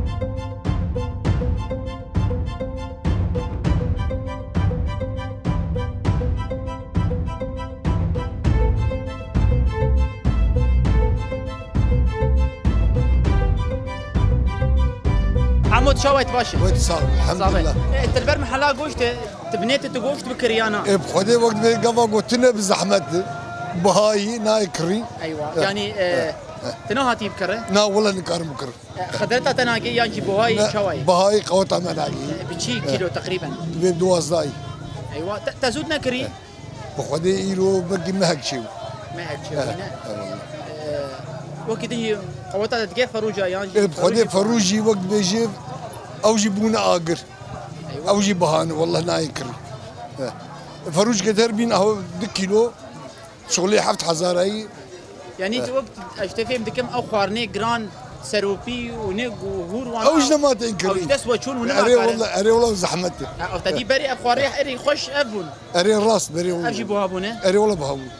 Emo çawa yî, tu baş î? Wey sağ ol, elhamdülillah. Sağ ol. E, tu li ber mehela goşt e, tu binêtî tu goşt bikirî ya na? E, bi Xwedê wek dibê gava gotine bi zehmet e. Bihayî nayê kirî. Eywa. Eh, yani, e, eh, eh. Tu nehatî bikirî? Na, wela nikarim bikir. E, xedreta te nagê yan jî buhayî çawa yî? Buhayî qeweta me nagê. E, bi çi kîlo teqrîben? Dibê duwazdahî. Eywa, te, te zû nekirî? E, bi Xwedê îro belkî mehek çêbû. Mehek çêbû, ne? E, e, wela. E, wekî din jî qeweta te digê ferûca yan jî? E, bi Xwedê ferû jî wek dibêjê ew jî bûne agir. Eywa. Ew jî bihane, wallah nayê kirî. E, ferûcke der bîn ew du kîlo. Şixulê heft hezarayî. Yanî, eh, tu wek, ez ji te fêm dikim, ew xwarinê giran Serûpî û nig û hûr wan. Ew ji nema tên kirî. Ew ji dest we çûn û nima karin. Erê wela, erê wela zehmet e. Ha, ew te dî berê ev xwarê erê xweş ev bûn. Erê rast berê wela. Ev jî buha bûne. Erê wela buha bûn.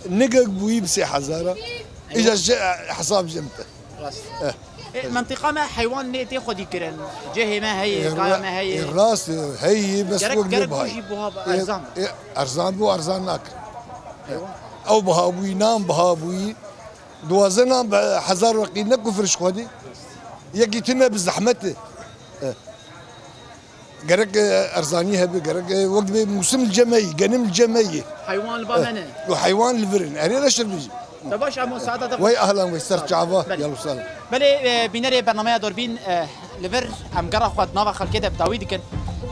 Nigek bûyî bi sê hezar a. Îca ji hesab jim te. Rast. Eh. E, mentiqa me heywan nê tê xwedî kirin. Cihê me heye, kaya me heye. E, rast, e, heye, bes gerek, wek gerek bû jî buha erzan. E, erzan bû, erzan nakin. Heywan. Ew biha bûyî, nan biha bûyî. Duwazdeh nan bi hezar weqî ne kufir ji xwedî. Yekî tune bi zehmet e. E. Gerek, e, erzanî hebe, gerek, e, wek bê mûsim li cem me yî, genim li cem me yî. Heywan li ba me ne. Û heywan li vir in. Erê reşir bijî. Te baş, em o saeta te. Wey ahlan wey ser çava. Belê. Yalo salim. Belê, e, bînerê bernameya Dorbîn, e, li vir em gera xwe di nava xelkê de bi dawî dikin.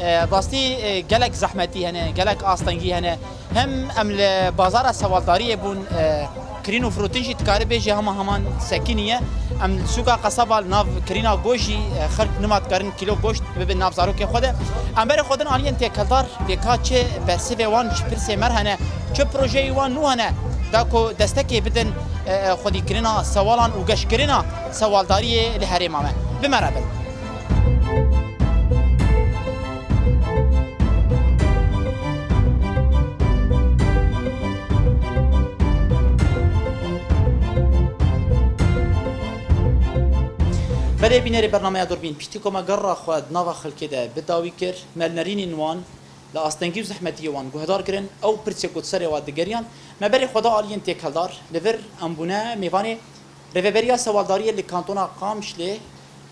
E, rastî, e, gelek zehmetî hene, gelek astengî hene. Hem em li bazara sewaldariyê bûn, e, kirîn û firotin jî dikare bêje hema heman sekiniye. Em li sûka qesaba li nav kirîna goşt jî, e, xelk nima dikarin kîlo goşt bibin nav zarokê xwe de. Em berê xwe din aliyên têkeldar, vêka çi bersivê wan, çi pirsê me re hene, çi projeyê wan nû hene, da ku destekê bidin, e, e, xwedîkirina sewalan û geşkirina sewaldariyê li herêma me. Bi me re bin. Belê bînerê bernameya Durbîn, piştî ku me gerra xwe di nava xelkê de bi dawî kir, me li nerînên wan, li astengî û zehmetiyê wan guhdar kirin, ew pirsê ku di serê wan digeriyan, me berê xwe da aliyên têkeldar, li vir em bûne mêvanê Rêveberiya Sewaldariyê li Kantona Qamişlê,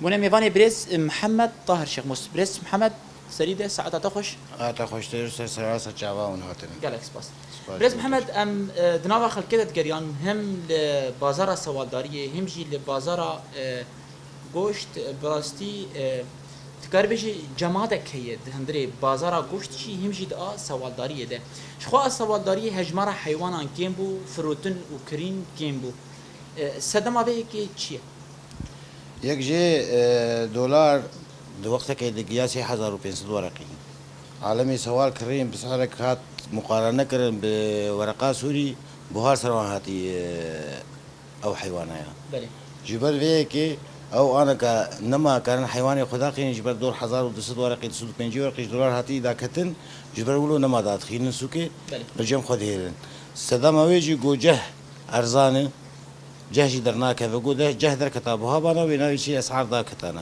bûne mêvanê birêz Mihemed Tahir Şêxmûs. Birêz Mihemed, serî de saeta te xweş. Saeta xweştir, ser serasa çava hûn hatine. Gelek spas. Spas. Birêz Mihemed, em, e, di nava xelkê de digeriyan, hem li bazara sewaldariyê, hem jî li bazara, e, goşt, e, bi rastî, e, dikarî bêjî cemadek heye di hundirê bazara goşt jî, hem jî di a sewaldariyê de. Ji xwe a sewaldariyê hejmara heywanan kêm bû, firotin û kirîn kêm bû. E, sedema vê yekê çi ye? Yek jê, e, dolar di wextekê digiya sê hezar û pênc sed wereqî. Alemê sewal kirîn bi sehrek hat muqarene kirin bi wereqa Sûrî, buhar ser wan hatî, e, ew heywana ya. Belê. Ji ber vê yekê ew aneka nema karin heywanê xwe daxînin ji ber dor hezar û du sed wereqî, du sed û pêncî wereqî ji dolar hatî daketin, ji ber wilo nema dadixînin sûkê, belê, li cem xwe dihêlin. Sedema wê jî ku ceh erzan e, ceh jî dernakeve. Ku de-, ceh derketa buha bana, wê navê çi esar daketana.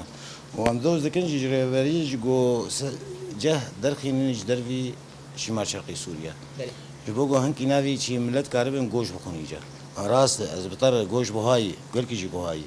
Û em doz dikin jî ji rêveriyê jî ku se-, ceh derxînin ji dervî Şîmal Şerqî Sûriye. Belê. Ji bo ku hinkî navê çi millet karibin goş bixwin îca. Rast e, ez bi te re goş buhayî, gelkî jî buhayî.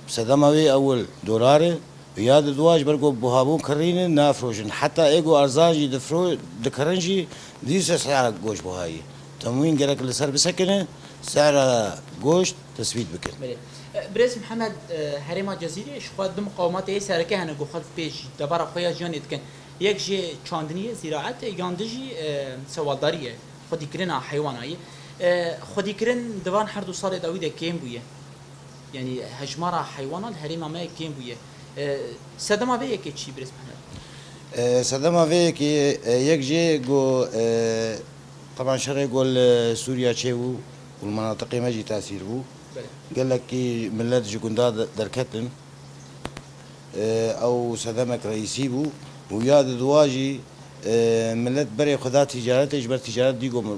Sedema wê ewil dolar e, Ya di dua ji ber ku buhabûn kirîn in, nafirojin. Heta ê ku erzan jî difro-, dikirin jî, dîsa sehra goş buhayî. Temwîn gerek li ser bisekine, sehra goşt tesbît bikin. Belê. E, Birêz Mihemed, e, herêma Cezîrê ji xwe du miqawimatê yê sereke hene ku xelk pê jî debara xwe ya jiyanê dikin. Yek jê çandinî ye, zîraet e, yan di jî, e, sewaldarî ye, xwedîkirina heywana ye. E, xwedîkirin di van her du salê dawî de kêm bûye. Yanî hejmara heywanan li herêma me kêm bûye. E, sedema vê yekê çi, Birêz Mehmet? E, sedema vê yekê, e, yek jê ku, e, teban şerê ku li Sûriya çêbû û li menatiqê me jî tesîr bû. Belê. Gelekî millet ji gunda de-, derketin. E, ew sedemek reîsî bû û ya di dua jî, e, millet berê xwe da tîcaretê, ji ber tîcaret dî ku,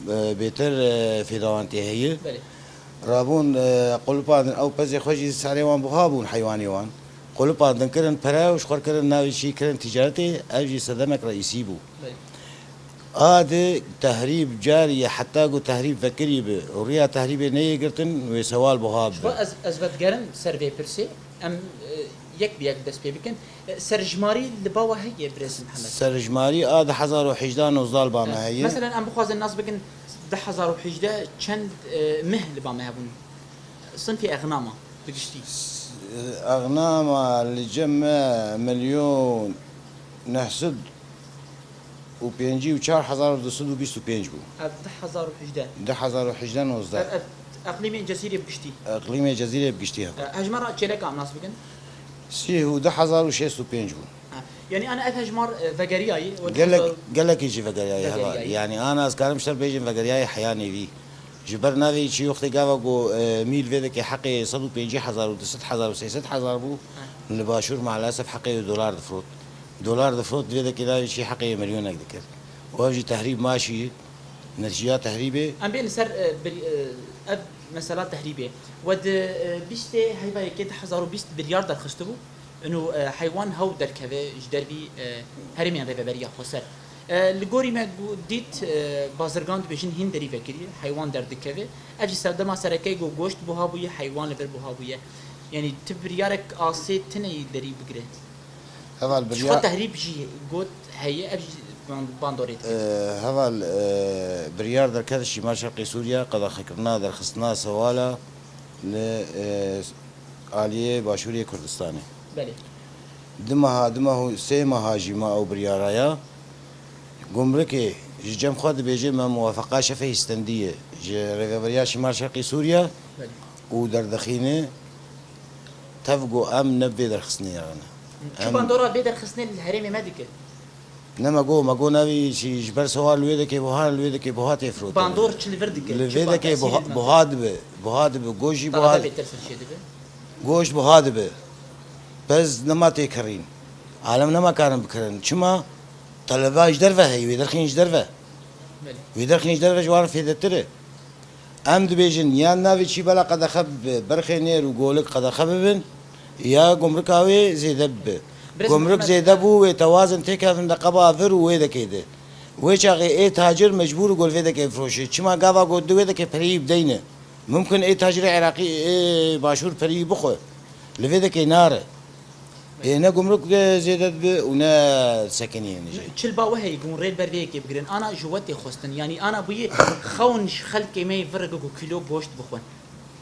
e, bêtir, e, fêdawantê heye. Belê. Rabûn, e, qulipandin ew pezê xwe jî serê wan buha bûn heywanê wan. Qulipandin kirin pere û ji xwe kirin navê çî kirin tîcaretê, ev jî sedemek reîsî bû. Belê. A di tehrîb carî ye, heta ku tehrîb vekirî bi û riya tehrîbê neyê girtin, wê sewal buha bibe. Ji xwe ez, ez vedigerim ser vê pirsê, em, e, yek bi yek dest pê bikin. E, serjmarî li ba we heye, Birêz Mihemed? Serjmarî a du hezar û hejdeh nozdeh li ba me heye. Meselen, em bixwazin nas bikin, du hezar û hejdeh çend, e, meh li ba me hebûn? Sinfê exnama bi giştî. S-, exnama li cem me milyon neh sed û pêncî û çar hezar û du sed û bîst û pênc bû. Ev du hezar û hejdeh. Du hezar û hejdeh nozdeh. Ev, ev eqlîmên Cezîrê bi giştî. Eqlîmê Cezîrê bi giştî hebe. E, hejmara çêleka em nas bikin? Sîh û du hezar û şêst û pênc bû. Ha. Yanî ana ev hejmar, e, vegeriyayî, wek Gelek, hezar gelekî jî vegeriyayî hebe. Vegeriyayî. Yanî ana ez karim ji te bêjim vegeriyayî heya nêvî. Ji ber navê çî wextê gava ku, e, mîl vê dekê heqê sed û pêncî hezar û du sed hezar û sê sed hezar bû, li başûr maalesef heqê dolar difrot. Dolar difrot, vê dekê navê çî heqê milyonek dikir. Û ev jî tehrîb maşî, netîceya tehrîbê. Em bên li ser, e, bir, e, ev mesela tehrîbê. We di, e, bîstê heyva yekê du hezar û bîst biryar derxistibû. Ino, e, heywan hew derkeve ji dervî, e, herêmên Rêveberiya Xweser. E, li gorî me gu-, dît, e, bazirgan dibêjin hîn derî vekiriye, heywan derdikeve. Ev jî serdema sereke ku goşt buha bûye, heywan li vir buha bûye. Yanî tu biryarek asê tune yî derî bigire. Heval Ji xwe biryar, tehrîb jî got heye, ev jî ban-, bandorê dike. E, heval, e, biryar derket ji Şîmal Şerqê Sûriye, qedexekirina derxistina sewala li, e, aliyê Başûrê Kurdistanê. Belê. Du meha, du meh û sê meha jî ma ew biryara ya. Gumrikê ji cem xwe dibêje me muwafeqa şefê hîstendî ye. Ji Rêveberiya Şîmal Şerqê Sûriye Belê. Û derdixîne tev ku em ne bi vê derxistinê re ne. Çi Em bandora vê derxistinê li herêmê me dike? Ne me got, me got nevî jî ji ber sewar li wê dekê buha, li wê dekê buha tê firotin. Bandor çi li vir dike? Li Çi vê ba-, dekê tesîrê buha, li me buha dibe, buha dibe, goşt jî Talebe buha, bêtir ser çê dibe. Goşt buha dibe. Pez nema tê kirîn. Alem nema karin bikirin. Çima? Taleba ji derve heye, wê derxîn ji derve. Belê. Wê derxîn ji derve ji wan re fêdetir e. Em dibêjin, yan navê çî bela qedexe bibe, berxê nêr û golik qedexe bibin, ya gumrika wê zêde bibe. Birêz Gumrik Mihemed, zêde bû, wê tewazin têkevin deqeba vir û wê dekê de. Wê çaxê ê tacir mecbûr û gol vê dekê bifroşe. Çima gava got di wê dekê pereyî bideyne. Mumkin ê tacirê Iraqî, ê başûr pereyî bixwe. Li vê dekê nare. Ê ne gumruk de zêde dibe û ne sekiniyên jî. Çil ba we heye ku hûn rê li ber vê yekê bigirin. Ana ji we tê xwestin. Yanî ana bûyî xewn ji xelkê me yê vir ku kîlo goşt bixwin.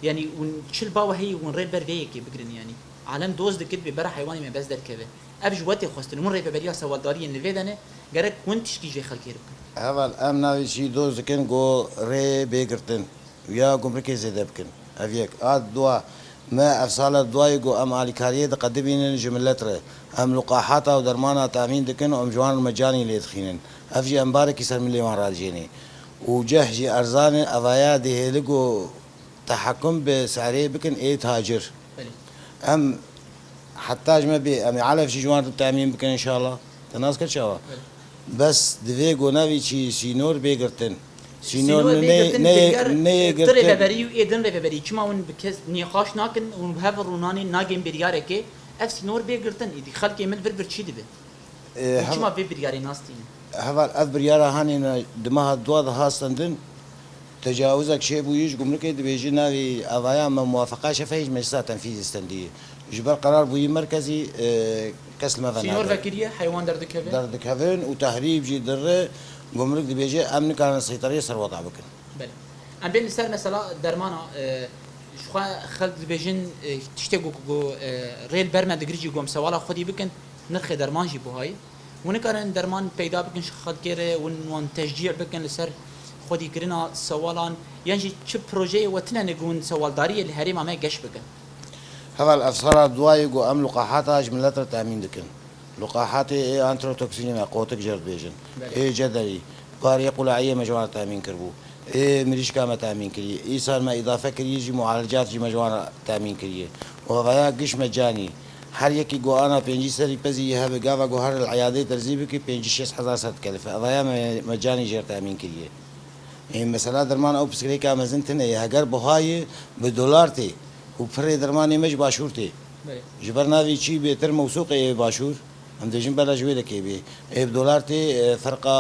Yanî hûn çil ba we heye hûn rê li ber vê yekê bigirin yanî. Alem doz dikir bê bera heywanê me bes derkeve. Ev ji we tê xwestin. Hûn rêveberiya sewaldariyên li vê de ne. Gerek hûn tişkî jê xelkê re bikin. Heval em navê çî doz dikin ku rê bê girtin. Ya gumrikê zêde bikin. Ev yek. A dua, me ev sala duayê ku em alîkariyê diqedimînin ji milet re. Em luqahata û dermana temîn dikin û em ji wan re mecanî lê dixînin. Ev jî em barekî ser milê wan radijênê. Û ceh jî erzan e, evaya dihêli ku tehekum bi serê bikin ê tacir. Belê. Em heta ji me bê, em ê elef jî ji wan re temîn bikin înşallah. Te nas kir çawa? Belê. Bes divê ku nevî çî sînor bê girtin. Sînor Sînor bê ne, girtin, ne, biryar, ne e, yê tu girtin. Rêveberî û ê din rêveberî. Çima hûn bi kes nîqaş nakin, hûn bi hev rûnanê nagên biryarekê? Ev sînor bê girtin, îdî xelkê min vir vir çî dibe? E, Hûn hev- çima vê biryarê nastînin? Heval ev biryara hanê me di meha dua de ha stendin. Tecawizek çêbûyî ji gumrikê dibêjî navê evaya me muwafeqa şefeyî ji meclisa tenfîzî stendiye. Ji ber qerar bûyî merkezî, e, kes li me ve Sînor nade. Vekiriye, heywan derdikeve. Derdikevin û tehrîb jî dire gumrik dibêje em nikarin seyteriyê ser weda bikin. Belê. Em bên li ser mesela dermana, e, ji xwe xelk dibêjin, e, tiştê ku, ku, e, rê li ber me digir jî ku em sewala xwedî bikin, nirxê derman jî buhayî. Hûn nikarin derman peyda bikin ji xelkê re, hûn wan teşcî bikin li ser xwedîkirina sewalan, yan jî çi projeyê we tune ne ku hûn sewaldariyê li herêma me geş bikin? Heval ev sala duayê ku em luqahata ji milet re temîn dikin. Luqahatê ê antrotoksînê me qotik jê re dibêjin. Belê. Ê cederî, parê qula'iyê me ji wan re temîn kiribû. Ê mirîşka me temîn kiriye. Îsal me îdafe kiriye jî mualecat jî me ji wan re temîn kiriye. Û evaya giş mecanî. Her yekî ku ana pêncî serî pezî yê hebe gava ku her li eyadê terzî bike pêncî şêst hezar ser dikelife. Evaya me, mecanî jê re temîn kiriye. Ê mesela derman ew pirsgirêka mezin tune ye. Heger buha ye bi dolar tê û pirê dermanê me ji başûr tê. Belê. Ji ber navê çî bêtir mewsûqê ê başûr. Em dibêjin bela ji wê dekê bê. Ê bi dolar tê, e, ferqa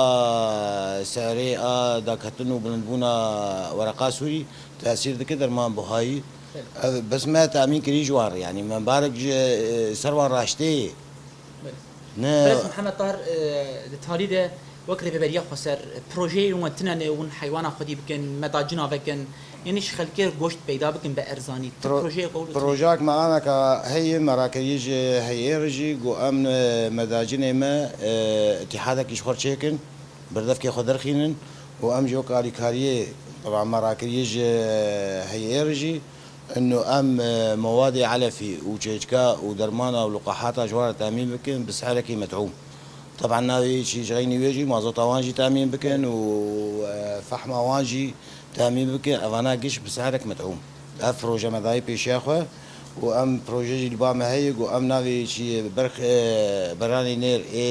serê a daketin û bilindbûna wereqa Sûrî tesîr dike derman buhayî. Belê. Ev bes me temîn kirî ji wan re. Yanî me barek ji, e, ser wan raştê. Belê. Ne. Birêz Mihemed Tahir, e, di talî de wek Rêveberiya Xweser, projeyê hûn tune ne hûn heywana xwedî bikin, me da cina vekin, yanî ji xelkê re goşt peyda bikin bi erzanî. Tu Pro-, projeyê qewil û tune. Projeyek me aneka heye, me rakiriye ji heyê re jî, ku em, e, me da cinê me, e, îtîhadekî ji xwe çêkin, berdevkê xwe derxînin û em jî wek alîkariyê, teb'an me rakiriye ji heyê re jî, Ino em, e, mewadê elefî û çêçka û dermana û luqahata ji wan re temîn bikin bi sehrekî med'ûm. Teban navê çî ji xeynî wê jî mazota wan jî temîn bikin û, e, fehma wan jî Demî bike, evana giş bi sehrek med'ûm. Ev proje me dayê pêşiya xwe û em proje jî li ba me heye ku em navê çi berx, e, beranî nêr ê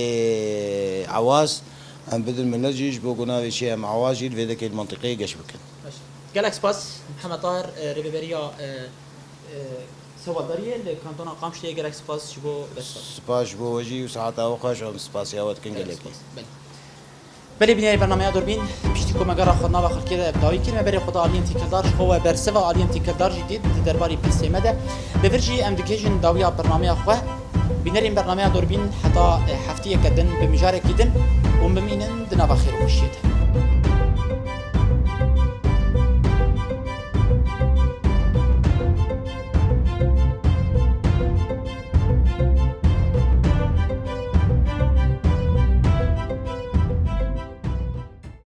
Ewaz em bidin milet jî, ji bo ku navê çi em Ewaz jî li vê dekê li mentiqeyê geş bikin. Baş. Gelek spas Mihemed Tahir, e, rêveberiya, e, e, Sewadariyê li Kantona Qamişloyê, gelek spas ji bo destxwe. Spas ji bo we jî û saeta we xweş, em spasiya we dikin gelekî. Belê. Belê bînerê bernameya Durbîn, piştî ku me gera xwe nava xelkê de bi dawî kir, me berê xwe da aliyên têkildar, ji xwe we bersiva aliyên têkildar jî dît di derbarî pîsê me de. Li vir jî em digihêjin dawiya bernameya xwe. Bînerên bernameya Durbîn heta, e, heftiyeke din bi mijarekî din û bimînin di nava xêr û xweşiyê de.